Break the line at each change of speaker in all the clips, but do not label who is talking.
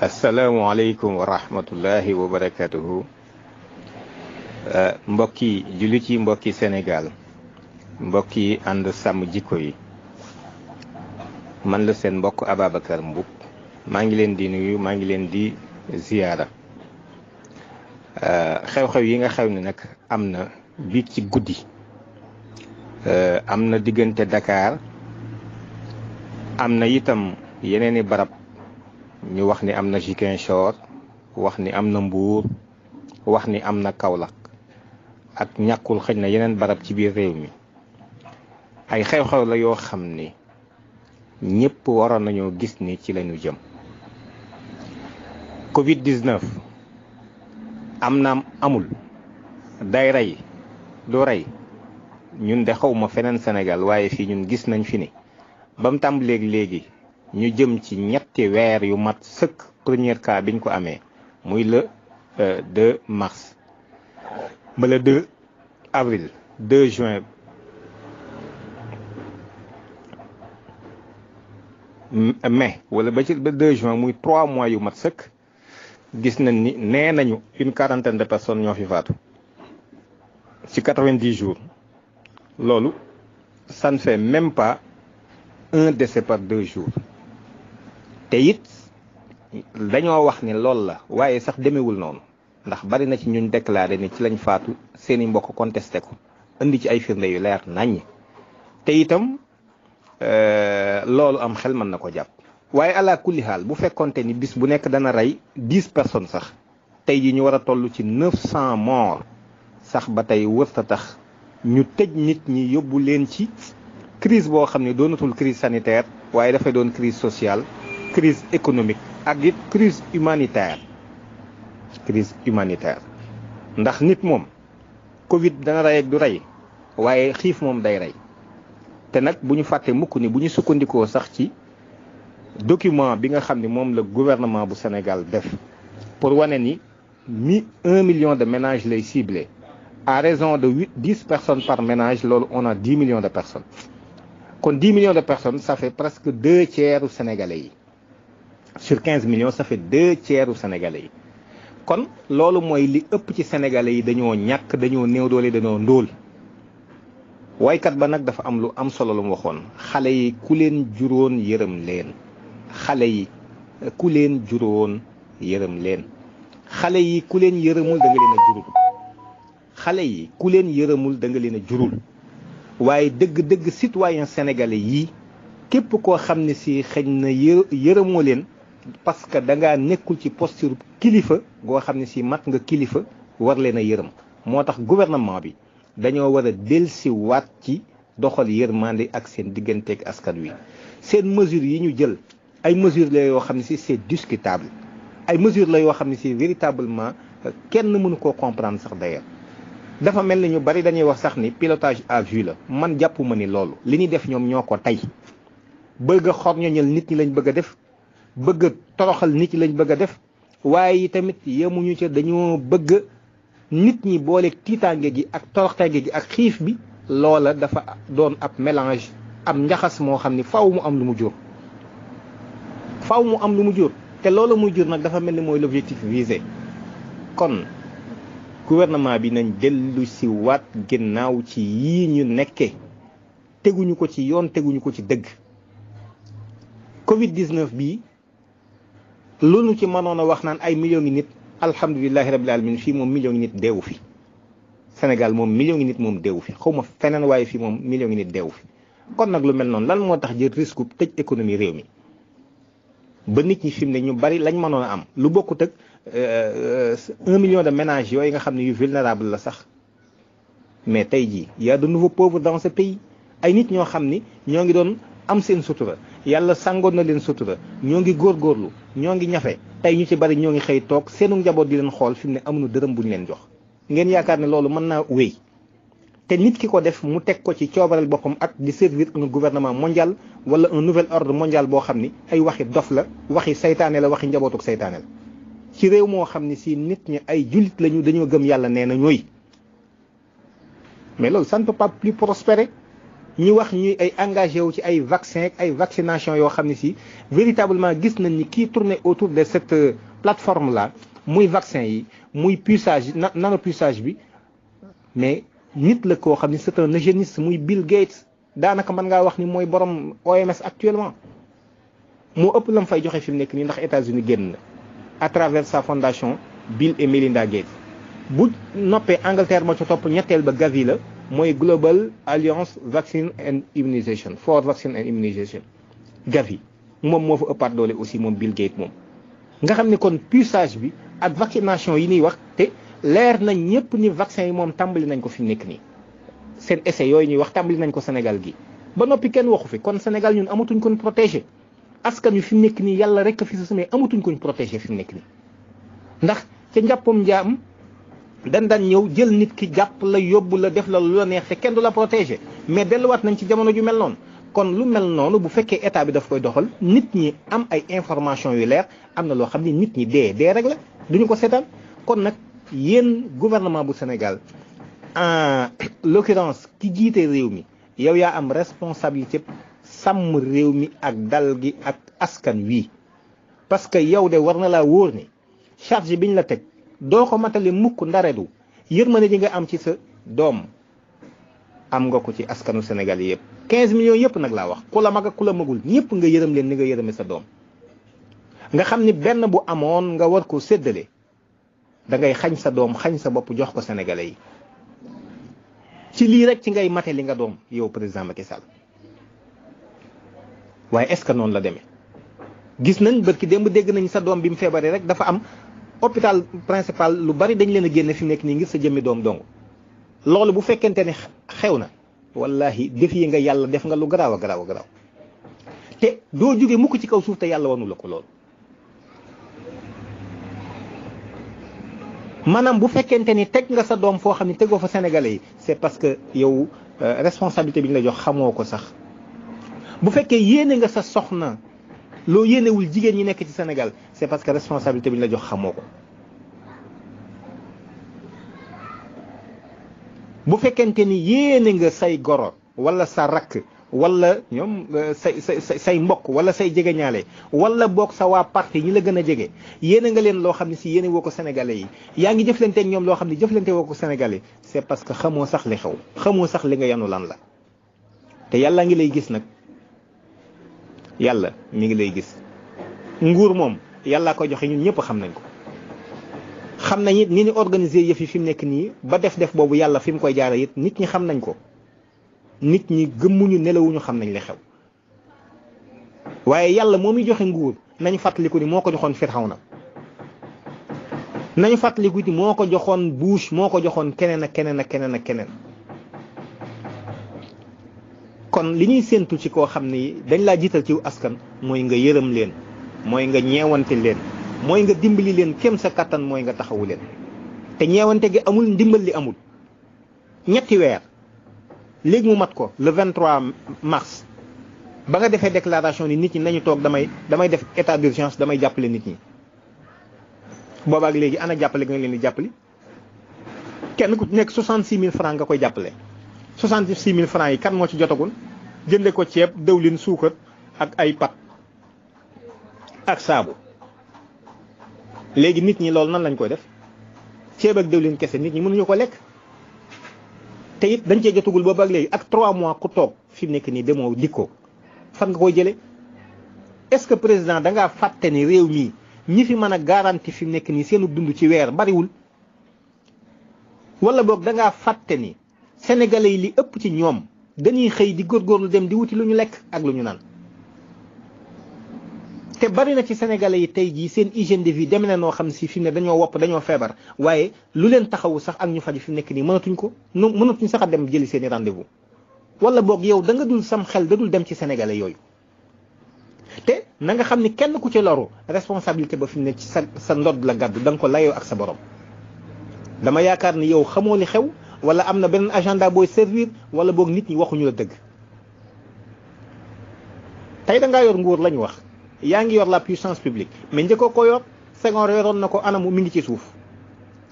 asalaamaaleykum wa rahmatullahi wa barakatuhu mbokki jullit yi mbokki Sénégal mbokki ànd sàmm jikko yi man la seen mbokk Ababacar Mboup maa ngi leen di nuyu maa ngi leen di ziyaara xew-xew yi nga xew ni nag am na biig ci guddi am na diggante Dakar am na itam yeneeni barab ñu wax ni am na Ziguinchor wax ni am na Mbuur wax ni am na Kaolack ak ñàkkul xëj na yeneen barab ci biir réew mi ay xew-xew la yoo xam ni ñëpp waroon nañoo gis ni ci lañu jëm. Covid-19 am naam amul day rey du rey ñun de xawma feneen Sénégal waaye fii ñun gis nañ fi ni ba mu tàmbaleeg léegi ñu jëm ci ñetti weer yu mat sëkk premier cas biñ ko amee muy le 2 mars ba le 2 avril 2 juin mai wala ba ci ba 2 juin muy 3 mois yu mat sëkk gis nañ ni nee nañu une quarantaine de personnes ñoo fi faatu ci 90 jours loolu ça ne fait même pas un décès par 2 jours te it dañoo wax ni loolu la waaye sax demewul noonu ndax bari na ci ñun déclaré ni ci lañ faatu seeni mbokk contesté ko indi ci ay firnde yu leer naññ te itam loolu am xel mën na ko jàpp waaye ala kulli xaal bu fekkonte ni bis bu nekk dana rey 10 personnes sax tey ji ñu war a toll ci 900 morts sax ba tey wërta tax ñu tëj nit ñi yóbbu leen ci crise boo xam ne doonatul crise sanitaire waaye dafay doon crise sociale crise économique ak it crise humanitaire ndax nit moom Covid dana rey ak du rey waaye xiif moom day rey te nag bu ñu fàtte mukk ni bu ñu sukkandikoo sax ci document bi nga xam ni moom la gouvernement bu Sénégal def pour wane ni 1 million de ménages lay ciblé à raison de 10 personnes par ménage loolu on a 10 millions de personnes kon 10 millions de personnes ça fait presque 2 tiers u Sénégalais yi sur 15 millions ça fait 2 tiers u Sénégalais yi kon loolu mooy li ëpp ci Sénégalais yi dañoo ñàkk dañoo néew doole dañoo ndóol waykat ba nag dafa am lu am solo lu mu waxoon xale yi ku leen juróon yërëm leen xale yi ku leen juróon yërëm leen xale yi ku leen yërëmul da nga leen a jurul xale yi ku leen yërëmul da nga leen a jurul waaye dëgg-dëgg citoyen sénégalais yi képp koo xam ne si xëñ na yërëmoo leen parce que da ngaa nekkul ci posture kilifa goo xam ne si mat nga kilifa war leen a yërëm moo tax gouvernement bi dañoo war a delsi waat ci doxal yërmande ak seen digganteeg askan wi seen mesures yi ñu jël ay mesures la yoo xam ne si c'est discutable ay mesures la yoo xam ne si véritablement kenn mënu koo comprendre sax d'ailleurs dafa mel ni ñu bari dañuy wax sax ni pilotage à vue la man jàppuma ni loolu li ñuy def ñoom ñoo ko tey bëgg a xorñoñal nit ñi lañ bëgg a def bëgg a toroxal nit ñi lañ bëgg a def waaye tamit yemuñu ca dañoo bëgg nit ñi boole tiitaange gi ak toroxtaange gi ak xiif bi loola dafa doon ab mélange ab njaxas moo xam ni faaw mu am lu mu jur te loola muy jur nag dafa mel ni mooy l'objectif visé kon gouvernement bi nañ dellu si waat ginnaaw ci yii ñu nekke teguñu ko ci yoon teguñu ko ci dëgg Covid-19 bii lu nu ci mënoon a wax naan ay millions ngi nit alhamdulilahi rabbil alamin fii moom millions ngi nit deewu fi Sénégal moom millions ngi nit moom deewu fi xaw ma feneen waaye fii moom millions ngi nit deewu fi kon nag lu mel noonu lan moo tax jël risque tëj économie réew mi ba nit ñi fi mu ne ñu bari lañ mënoon a am lu bokkut ak 1 million de ménages yooyu nga xam ne yu vulnérable la sax mais tey jii y a de nouveaux pauvres dans ce pays ay nit ñoo xam ni ñoo ngi doon am seen sutura yàlla sangoon na leen sutura ñoo ngi góorgóorlu ñoo ngi ñafe tey ñu ci bari ñoo ngi xëy toog seenu njaboot di leen xool fi mu ne amuñu dërëm bu ñu leen jox ngeen yaakaar ne loolu mën naa wéy te nit ki ko def mu teg ko ci coobareel boppam ak di servir un gouvernement mondial wala un nouvel ordre mondial boo xam ni ay waxi dof la waxi saytaane la waxi njabootuk saytaane la ci réew moo xam ni si nit ñi ay jullit lañu dañoo gëm yàlla nee na ñooy mais loolu ça ne peut pas plus prospérer ñi wax ñuy ay engagé wu ci ay vaccin ak ay vaccination yoo xam ne si véritablement gis nañ ni kii tourné autour de cette plateforme là muy vaccin yi muy puçage nanopuçage bi mais nit la koo xam ne c'est un eugéniste muy Bill Gates daanaka mën ngaa wax ni mooy borom OMS actuellement moo ëpp la mu fay joxe fi mu nekk nii ndax États-Unis génn na à travers sa fondation Bill et Melinda Gates. bu noppee Angleterre moo ca topp ñetteel ba Gavi la mooy Global Alliance Vaccine and Immunization for Vaccine and Immunization Gavi moom moo fa ëppaat doole aussi moom Bill Gates moom. nga xam ne kon puçage bi ak vaccination yi ñuy wax te leer nañ ñëpp ni vaccin yi moom tàmbali nañ ko fi mu nekk nii seen essai yooyu ñuy wax tàmbali nañ ko Sénégal gi ba noppi kenn waxu fi kon Sénégal ñun amatuñ kon protégé askan wi fi mu nekk nii yàlla rek fi sa mais amatuñ koñ protégé fi mu nekk nii ndax ca njàppam njaam dan daan ñëw jël nit ki jàpp la yóbbu la def la lu la neex te kenn du la protégé mais delluwaat nañ ci jamono ju mel noonu kon lu mel noonu bu fekkee état bi daf koy doxal nit ñi am ay information yu leer am na loo xam ne nit ñi dee rek la duñu ko seetaan kon nag yéen gouvernement bu Sénégal en l'occurrence ki jiite réew mi yow yaa am responsabilité sàmm réew mi ak dal gi ak askan wi parce que yow de war na laa wóor ni charge biñ la teg doo ko matale mukk ndaredu yërmande ji nga am ci sa doom am nga ko ci askanu Sénégal yëpp 15 millions yëpp nag laa wax ku la mag ak ku la magul ñëpp nga yërëm leen ni nga yërëme sa doom nga xam ni benn bu amoon nga war ko séddale da ngay xañ sa doom xañ sa bopp jox ko sénégalais yi ci lii rek ci ngay mate li nga doom yow président Macky Sall waaye est-ce que noonu la demee gis nañ bërki démb dégg nañ sa doom bi mu feebaree rek dafa am hôpital principal lu bari dañ leen a génne fi mu nekk nii ngir sa jëmmi doom dong loolu bu fekkente ne xew na wallahi def yi nga yàlla def nga lu garaaw a garaaw a garaaw te doo jóge mukk ci kaw suuf te yàlla wanu la ko loolu maanaam bu fekkente ni teg nga sa doom foo xam ne tegoo fa sénégalais yi c'est parce que yow responsabilité bi ñu la jox xamoo ko sax bu fekkee yéene nga sa soxna loo yéenewul jigéen ñi nekk ci Sénégal c'est parce que responsabilité bi ñu la jox xamoo ko bu fekkente ni yéene nga say goro wala sa rakk wala ñoom say mbokk wala say jegeñaale wala boog sa waa parti ñi la gën a jege yéene nga leen loo xam ne si yéene woo ko sénégalais yi yaa ngi jëflante ak ñoom loo xam ne jëflante woo ko sénégalais c'est parce que xamoo sax li xew xamoo sax li nga yanu lan la te yàlla ngi lay gis nag yàlla mi ngi lay gis nguur moom yàllaa ko joxe ñun ñëpp xam nañ ko xam nañ it ni ñu organiser yëf yi fi mu nekk nii ba def boobu yàlla fi mu koy jaare it nit ñi xam nañ ko nit ñi gëmmuñu nelawuñu xam nañ li xew waaye yàlla moo muy joxe nguur nañu fàttaliku ni moo ko joxoon Firawna nañu fàttaliku ni moo ko joxoon Bush moo ko joxoon keneen ak keneen ak keneen ak keneen kon li ñuy séentu ci koo xam ni dañ laa jiital ci askan mooy nga yërëm leen mooy nga ñeewante leen mooy nga dimbali leen kem sa kattan mooy nga taxawu leen te ñeewante gi amul ndimbal li amul ñetti weer léegi mu mat ko le 23 mars ba nga defee déclaration ni nit ñi nañu toog damay def état d'urgence damay jàppale nit ñi boobaak léegi ana jàppale nga leen di jàppale kenn ku nekk 66000 francs nga koy jàppale 66000 francs yi kan moo ci jotagul jënde ko ceeb dëwlin suukar ak ay pat ak saabu léegi nit ñi loolu nan lañ koy def ceeb ak dëwlin kese nit ñi mënuñu ko lekk te it dañ cee jotagul boobu ak léegi ak 3 mois ku toog fi mu nekk nii demoo dikkoo fan nga koy jëlee est-ce que président da ngaa fàtte ni réew mii ñi fi mën a garanti fi mu nekk nii seenu dund ci weer bariwul wala boog da ngaa fàtte ni sénégalais yi li ëpp ci ñoom dañuy xëy di góorgóorlu dem di wuti lu ñu lekk ak lu ñu naan te bari na ci sénégalais yi tey jii seen hygiène de vie demee na noo xam si fi mu ne dañoo wopp dañoo feebar waaye lu leen taxawu sax ak ñu faju fi mu nekk nii mënatuñ sax a dem jëli seen i rendez-vous wala boog yow da nga dul sam xel da dul dem ci sénégalais yooyu te na nga xam ni kenn ku ci loru responsabilité ba fi mu ne ci sa ndodd la gàddu da nga ko layoo ak sa borom dama yaakaar ni yow xamoo li xew wala am na beneen agenda booy servir wala boog nit ñi waxuñu la dëgg tey da ngaa yor nguur lañu wax yaa ngi yor la puissance publique mais njëkkoo ko yor Senghor yoroon na ko anamu mi ngi ci suuf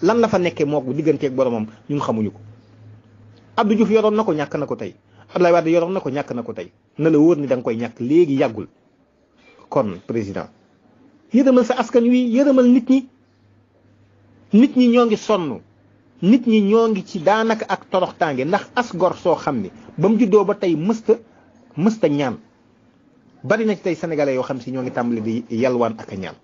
lan la fa nekkee moo ko digganteeg boromam ñun xamuñu ko Abdou Diouf yoroon na ko ñàkk na ko tey Abdoulaye Wade yoroon na ko ñàkk na ko tey na la wóor ni da nga koy ñàkk léegi yàggul. kon président yërëmal sa askan wi yërëmal nit ñi ñoo ngi sonn nit ñi ñoo ngi ci daanaka ak toroxtaange ndax as gor soo xam ni ba mu juddoo ba tey mësta ñaan bari na ci tey sénégalais yoo xam si ñoo ngi tàmbali di yalwaan ak a ñaan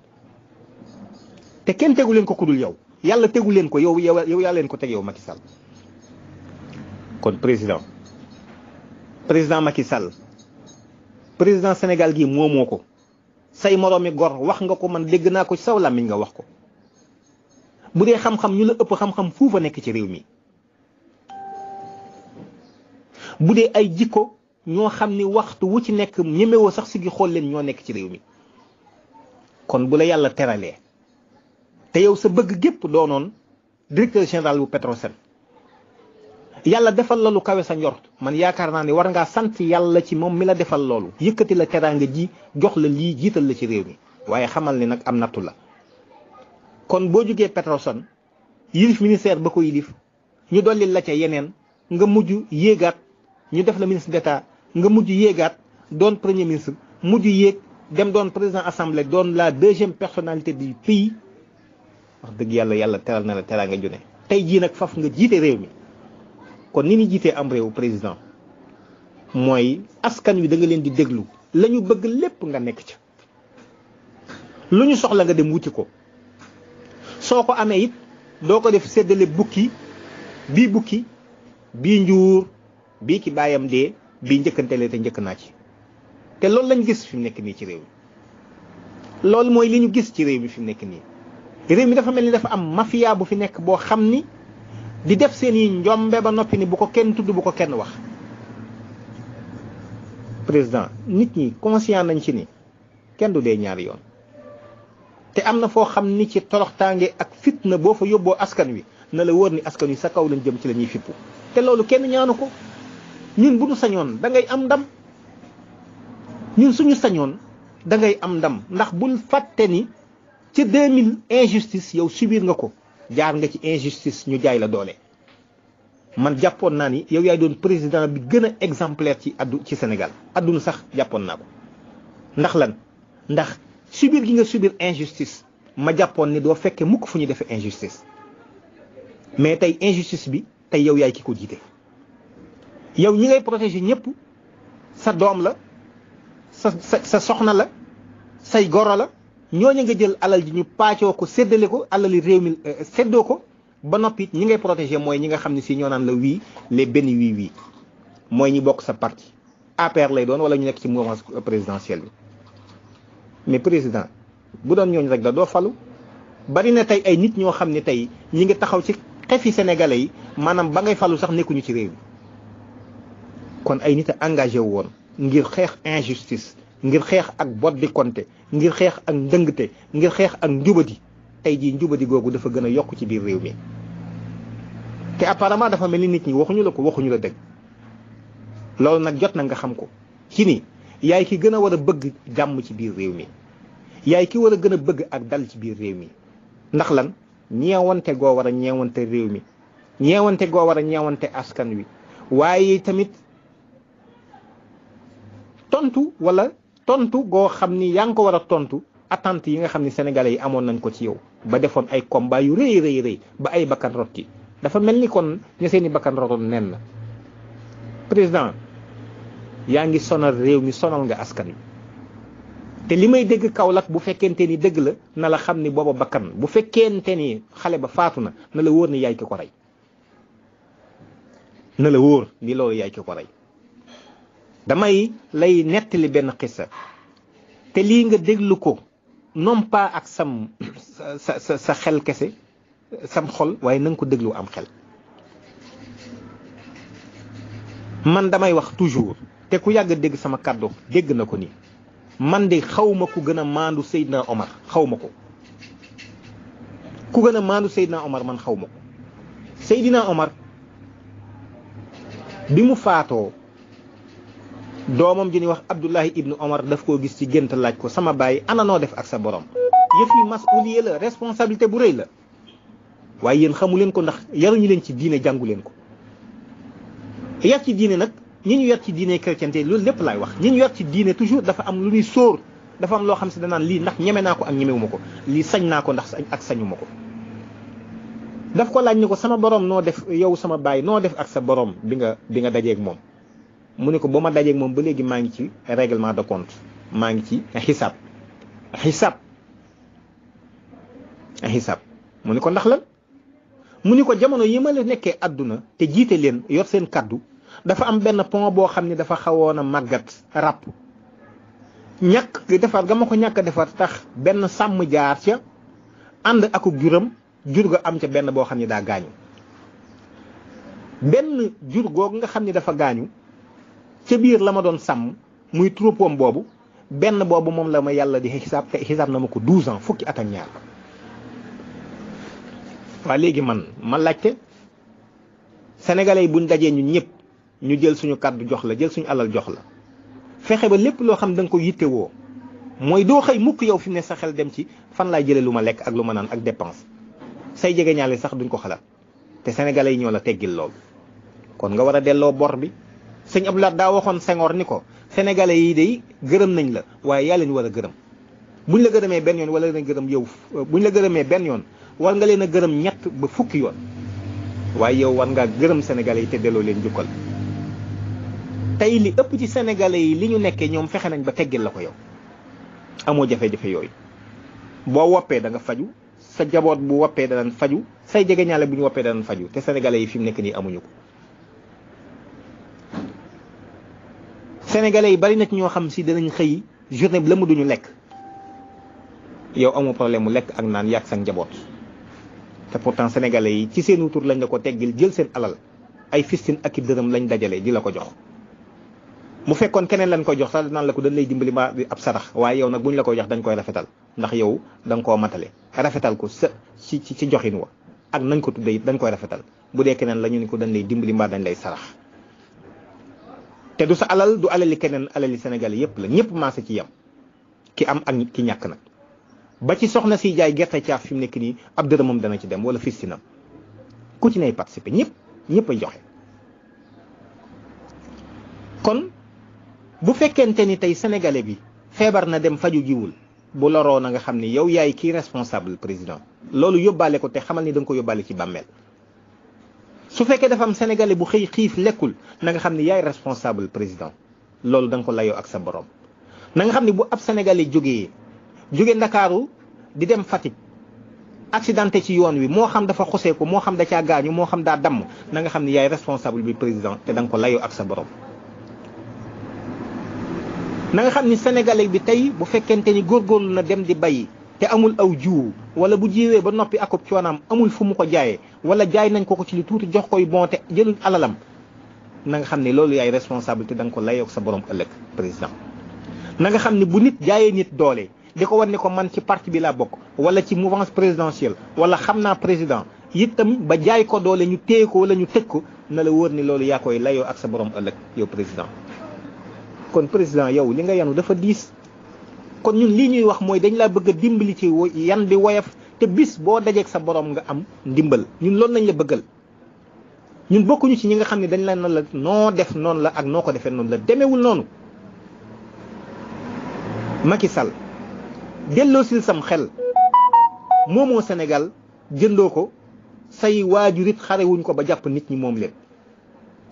te kenn tegu leen ko kudul yow yàlla tegu leen ko yow yaa leen ko teg yow Macky Sall. kon président Macky Sall président Sénégal gi moomoo ko say moroomi gor wax nga ko man dégg naa ko saw làmmiñ nga wax ko bu dee xam-xam ñu la ëpp xam-xam fuufa nekk ci réew mi bu dee ay jikko ñoo xam ni waxtu wu ci nekk ñemewoo sax si gi xool leen ñoo nekk ci réew mi kon bu la yàlla teralee te yow sa bëgg gépp doonoon directeur général bu Petrosen yàlla defal la lu kawe sa njort man yaakaar naa ne war ngaa sant yàlla ci moom mi la defal loolu yëkkati la teraanga ji jox la lii jiital la ci réew mi waaye xamal ni nag am nattu la kon boo jógee Petrosen yilif ministère ba ko yilif ñu dolli la ca yeneen nga mujj yéegaat ñu def la ministre d'État nga mujj yéegaat doon premier ministre mujj yéeg dem doon président assemblée doon la deuxième personnalité du pays wax dëgg yàlla teral na la teraanga ju ne tey jii nag faf nga jiite réew mi kon ni ñu jiitee am réew président mooy askan wi da nga leen di déglu la ñu bëgg lépp nga nekk ca lu ñu soxla nga dem wuti ko soo ko amee it doo ko def séddale bukki bii njuur bii ki baayam dee bii njëkkantele te njëkk naa ci te loolu lañ gis fi mu nekk nii ci réew mi loolu mooy li ñu gis ci réew mi fi mu nekk nii réew mi dafa mel ni dafa am mafia bu fi nekk boo xam ni di def seen yi njombe ba noppi ni bu ko kenn tudd bu ko kenn wax président nit ñi conscient nañ ci ni kenn du dee ñaari yoon te am na foo xam ni ci toroxtaange ak fitna boo fa yóbboo askan wi na la wóor ni askan wi sa kaw lañ jëm ci la ñuy fippu te loolu kenn ñaanu ko ñun bu ñu sañoon da ngay am ndam ñun suñu sañoon da ngay am ndam ndax bul fàtte ni ci 2000 injustice yow subir nga ko jaar nga ci injustice ñu jaay la doole man jàppoon naa ni yow yaay doon président bi gën a exemplaire ci Sénégal adduna sax jàppoon naa ko ndax lan ndax subir gi nga subir injustice ma jàppoon ni doo fekke mukk fu ñu defee injustice mais tey injustice bi tey yow yaay ki ko jiite yow ñi ngay protéger ñëpp sa doom la sa soxna la say goro la ñooñu nga jël alal ji ñu paacoo ko séddale ko alali réew mi séddoo ko ba noppi ñi ngay protéger mooy ñi nga xam ne si ñoo naan la wii les benn wii mooy ñi bokk sa parti APR lay doon wala ñu nekk ci mouvance présidentielle bi mais président bu doon ñooñu rek da doo falu bari na tey ay nit ñoo xam ne tey ñi ngi taxaw ci xefi sénégalais yi maanaam ba ngay falu sax nekkuñu ci réew mi kon ay nit a engagé wu woon ngir xeex injustice ngir xeex ak boddi konte ngir xeex ak ndëngte ngir xeex ak njubadi tey jii njubadi googu dafa gën a yokk ci biir réew mi te apparemment dafa mel ni nit ñi waxuñu la ko waxuñu la dëgg loolu nag jot na nga xam ko ci ni yaay ki gën a war a bëgg jàmm ci biir réew mi yaay ki war a gën a bëgg ak dal ci biir réew mi ndax lan ñeewante goo war a ñeewante réew mi ñeewante goo war a ñeewante askan wi waaye tamit tontu goo xam ni yaa ngi ko war a tontu attente yi nga xam ni sénégalais yi amoon nañ ko ci yow ba defoon ay combat yu rëy ba ay bakkan rot ci dafa mel ni kon ña seeni bakkan rotoon nen na président yaa ngi sonal réew mi sonal nga askan wi te li may dégg Kaolack bu fekkente ni dëgg la na la xam ni booba bakkan bu fekkente ni xale ba faatu na na la wóor ni yaay ki ko rey na la wóor ni loolu yaay ki ko rey damay lay nettali benn xissa te lii nga déglu ko non pas ak sa xel kese sam xol waaye na nga ko déglu am xel man damay wax toujours te ku yàgg dégg sama kàddu dégg na ko ni man de xawma ku gën a maandu Seydina Omar xawma ko ku gën a maandu Seydina Omar man xawma ko Seydina Omar bi mu faatoo doomam ji ni wax Abdullahi ibnu Omar daf koo gis ci gént laaj ko sama baay ana noo def ak sa borom yëf yi masuliye la responsabilité bu rëy la waaye yéen xamu leen ko ndax yaruñu leen ci diine jàngu leen ko yar ci diine nag ñi ñu yor ci diine chrétienté loolu lépp laay wax ñi ñu yor ci diine toujours dafa am lu ñuy sóor dafa am loo xam si danaan lii ndax ñeme naa ko ak ñemewuma ko lii sañ naa ko ndax ak sañuma ko daf ko laaj ni ko sama borom noo def yow sama baay noo def ak sa borom bi nga dajeeg moom mu ne ko ba ma dajeeg moom ba léegi maa ngi ci règlement de compte maa ngi ci xisaab mu ne ko ndax lan mu ni ko jamono yi ma la nekkee àdduna te jiite leen yor seen kaddu dafa am benn pont boo xam ne dafa xawoon a màggat ràpp ñàkk defar ga ma ko ñàkk defar tax benn sàmm jaar ca ànd akub juram jur ga am ca benn boo xam ne daa gaañu benn jur googu nga xam ne dafa gaañu ca biir la ma doon sàmm muy troupeau boobu benn boobu moom la ma yàlla di xisaab te xisaab na ma ko 12 ans fukki at ak ñaar waa léegi man ma laajte sénégalais yi buñ dajee ñun ñëpp ñu jël suñu kàddu jox la jël suñu alal jox la fexe ba lépp loo xam da nga ko yittewoo mooy doo xëy mukk yow fi mu ne sa xel dem ci fan laay jëlee lu ma lekk ak lu ma naan ak dépense say jege ñaale sax duñ ko xalaat te sénégalais yi ñoo la teggil lool kon nga war a delloo bor bi sëñ Abdoulaye daa waxoon Senghor ni ko sénégalais yi day gërëm nañ la waaye yaa leen war a gërëm buñ la gërëmee benn yoon wala leen gërëm yow buñ la gërëmee benn yoon war nga leen a gërëm ñett ba fukki yoon waaye yow war ngaa gërëm sénégalais yi te delloo leen jukkal tey li ëpp ci sénégalais yi li ñu nekkee ñoom fexe nañ ba teggil la ko yow amoo jafe-jafe yooyu boo woppee da nga faju sa jaboot bu woppee danañ faju say jegeñaale bu ñu woppee danañ faju te sénégalais yi fi mu nekk nii amuñu ko sénégalais yi bari na ci ñoo xam si danañ xëy journée bi la mu duñu lekk yow amoo problème mu lekk ak naan yàgg sa njaboot te pourtant sénégalais yi ci seenu tur lañ la ko teggil jël seen alal ay fistin ak i dërëm lañ dajale di la ko jox mu fekkoon keneen lañ ko jox sax naan la ko dañ lay dimbali ma ab sarax waaye yow nag buñ la koy jox dañ koy rafetal ndax yow da nga koo matale rafetal ko sa ci joxin wa ak nañ ko tuddee it dañ koy rafetal bu dee keneen la ñu ni ko dañ lay dimbali mbaa dañ lay sarax te du sa alal du alali keneen alali sénégalais yépp la ñëpp maase ci yam ki am ak ki ñàkk nag ba ci soxna si jaay gerte caaf fi mu nekk nii ab dërëmam dana ci dem wala fistinam ku ci nay participer ñëpp a joxe kon bu fekkente ni tey sénégalais bi feebar na dem faju jiwul bu loroo na nga xam ni yow yaay kii responsable président loolu yóbbaale ko te xamal ni da nga ko yóbbaale ci bàmmeel su fekkee dafa am sénégalais bu xëy xiif lekkul na nga xam ni yaay responsable président loolu da nga ko layoo ak sa borom na nga xam ni bu ab sénégalais jóge Ndakaaru di dem Fatick accidenté ci yoon wi moo xam dafa xosee ko moo xam da caa gaañu moo xam daa damm na nga xam ni yaay responsable bi président te da nga ko layoo ak sa borom na nga xam ni sénégalais bi tey bu fekkente ni góorgóorlu na dem di bayi te amul aw jiwu wala bu jiwee ba noppi akub coonaam amul fu mu ko jaayee wala jaay nañ ko ci li tuuti jox koy bon te jëlul alalam na nga xam ni loolu yaay responsable te da nga ko layoo ak sa borom ëllëg président na nga xam ni bu nit jaayee nit doole di ko wan ne ko man ci parti bi laa bokk wala ci mouvance présidentielle wala xam naa président itam ba jaay ko doole ñu téye ko wala ñu tëj ko na la wóor ni loolu yaa koy layoo ak sa borom ëllëg yow président kon président yow li nga yanu dafa diis kon ñun lii ñuy wax mooy dañ laa bëgg a dimbali ci yan bi woyof te bis boo dajeeg sa borom nga am ndimbal ñun loolu lañ la bëggal ñun bokkuñu ci ñi nga xam ne dañ la na la noo def noonu la ak noo ko defee noonu la demeewul noonu Macky Sall delloo sil sam xel moomoo Sénégal jëndoo ko say waajurit xarewuñ ko ba jàpp nit ñi moom leen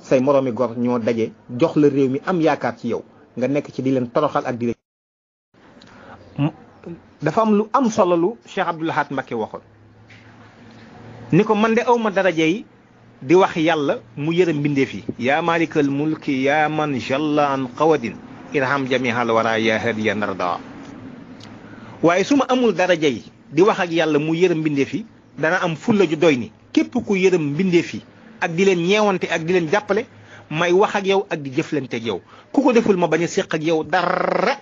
say moroomi gor ñoo daje jox la réew mi am yaakaar ci yow nga nekk ci di leen toroxal ak di leen dafa am lu am solo lu Cheikh Abdou Lahad Mbacké waxoon ni ko man de awma daraja yi di wax yàlla mu yërëm mbindeef yi yaa malikal mulki yaa man jalla an qawadin irham jamihal wara ya hadiya narda waaye su ma amul daraja yi di wax ak yàlla mu yërëm mbindeef yi dana am fulla ju doy ni képp ku yërëm mbindeef yi ak di leen ñeewante ak di leen jàppale may wax ak yow ak di jëflante ak yow ku ko deful ma bañ a séq ak yow dara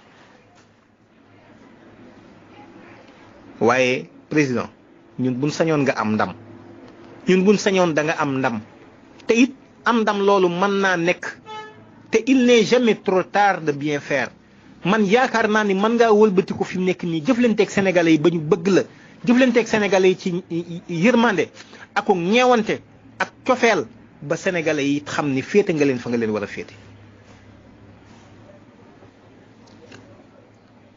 waaye président ñun buñ sañoon nga am ndam ñun buñ sañoon da nga am ndam te it am ndam loolu mën naa nekk te il n'est jamais trop tard de bien faire man yaakaar naa ni mën ngaa wëlbatiku fi mu nekk nii jëflanteeg sénégalais yi ba ñu bëgg la jëflanteeg sénégalais yi ci yërmande ak ñeewante ak cofeel ba sénégalais yi xam ni féete nga leen fa nga leen war a féete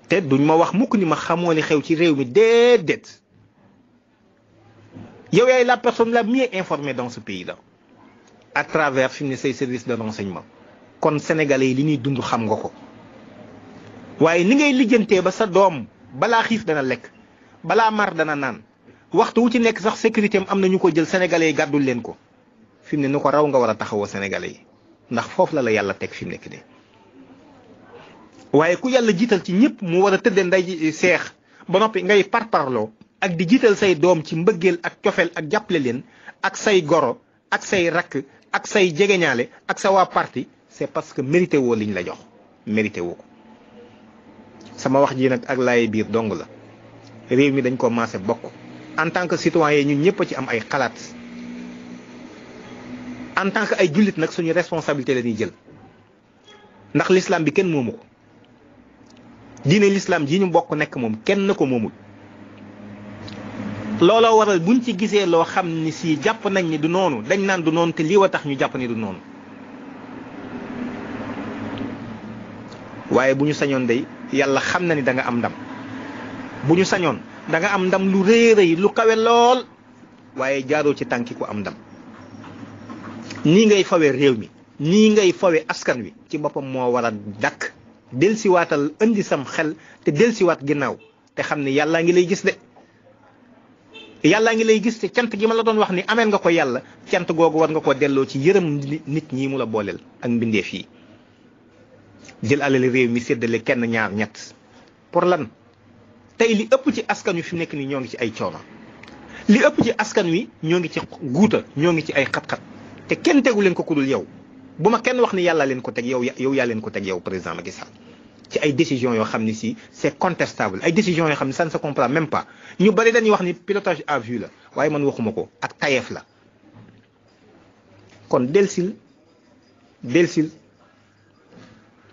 te duñ ma wax mukk ni ma xamoo li xew ci réew mi déedéet yow yaay la personne la mieux informée dans ce pays là à travers fi mu ne say services de renseignement kon sénégalais yi li ñuy dund xam nga ko waaye ni ngay lijjantee ba sa doom balaa xiif dana lekk balaa mar dana naan waxtu wu ci nekk sax sécurité am na ñu ko jël sénégalais yi gàddul leen ko fi mu ne nu ko raw nga war a taxawoo sénégalais yi ndax foofu la yàlla teg fi mu nekk nii waaye ku yàlla jiital ci ñëpp mu war a tëddee nday seex ba noppi ngay parparloo ak di jiital say doom ci mbëggeel ak cofeel ak jàppale leen ak say goro ak say rakk ak say jegeñaale ak sa waa parti c'est parce que mérité woo liñ la jox mérité woo ko sama wax ji nag ak laay biir dong la réew mi dañ ko maase bokk en tant que citoyen ñun ñëpp a ci am ay xalaat en tant que ay jullit nag suñu responsabilité la ñuy jël ndax l'islam bi kenn moomu ko diine l'islam ji ñu bokk nekk moom kenn ko moomul looloo waral buñ ci gisee loo xam ni si jàpp nañ ni du noonu dañ naan du noonu te lii wa tax ñu jàpp ni du noonu waaye bu ñu sañoon day yàlla xam na ni da nga am ndam bu ñu sañoon da nga am ndam lu rëy rëy lu kawe lool waaye jaaroo ci tànki ku am ndam nii ngay fawe réew mi nii ngay fawe askan wi ci boppam moo war a dakk delsiwaatal indi sam xel te delsiwaat ginnaaw te xam ni yàllaa ngi lay gis de yàllaa ngi lay gis te cant gi ma la doon wax ni ameel nga ko yàlla cant googu war nga ko delloo ci yërëm nit ñi mu la booleel ak mbindeef yi jël alal réew mi séddale kenn ñaar ñett pour lan tey li ëpp ci askan wi fi mu nekk nii ñoo ngi ci ay coono li ëpp ci askan wi ñoo ngi ci guuta ñoo ngi ci ay xat-xat te kenn tegu leen ko ku dul yow bu ma kenn wax ni yàlla leen ko teg yow yaa leen ko teg yow président Macky Sall ci ay décisions yoo xam ni si c'est contestable ay décisions yoo xam ni ça ne se comprend même pas ñu bari dañuy wax ni pilotage à vue la waaye man waxuma ko ak tayeef la kon delsil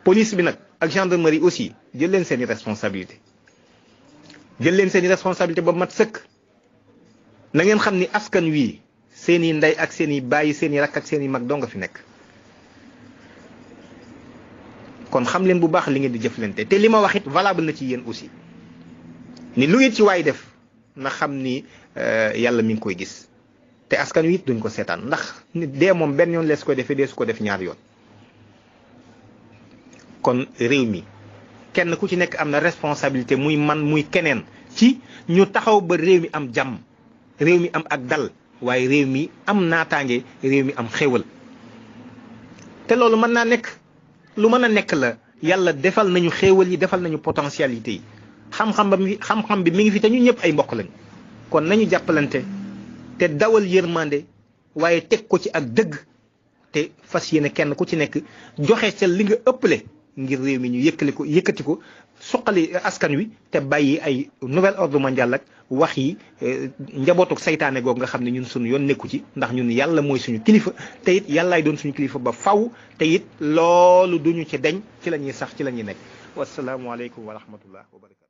police bi nag ak gendarmerie aussi jël leen seeni responsabilité ba mat sëkk na ngeen xam ni askan wi seeni ndey ak seeni bàyyi seeni rakk ak seeni mag doo nga fi nekk kon xam leen bu baax li ngeen di jëflante te li ma wax it valable na ci yéen aussi ni lu ngeen ci waay def na xam ni yàlla mi ngi koy gis te askan wi it duñ ko seetaan ndax nit dee moom benn yoon lees koy defee dee su ko def ñaar yoon kon réew mi kenn ku ci nekk am na responsabilité muy man muy keneen ci ñu taxaw ba réew mi am jàmm réew mi am ak dal waaye réew mi am naataange réew mi am xéwal te loolu mën naa nekk lu mën a nekk la yàlla defal nañu xéewal yi defal nañu potentialité yi xam-xam bi mi ngi fi te ñu ñëpp ay mbokk lañu kon nañu jàppalante te dawal yërmande waaye teg ko ci ak dëgg te fas yéene kenn ku ci nekk joxe ca li nga ëppale ngir réew mi ñu yëkkati ko suqali askan wi te bàyyi ay nouvel ordre mondial ak wax yi njabootuk saytaane googu nga xam ne ñun suñu yoon nekku ci ndax ñun yàlla mooy suñu kilifa te it yàllaay doon suñu kilifa ba faw te it loolu duñu ci deñ ci la ñuy sax ci la ñuy nekk wasalaamualeykum wa rahmatullah wa barakatu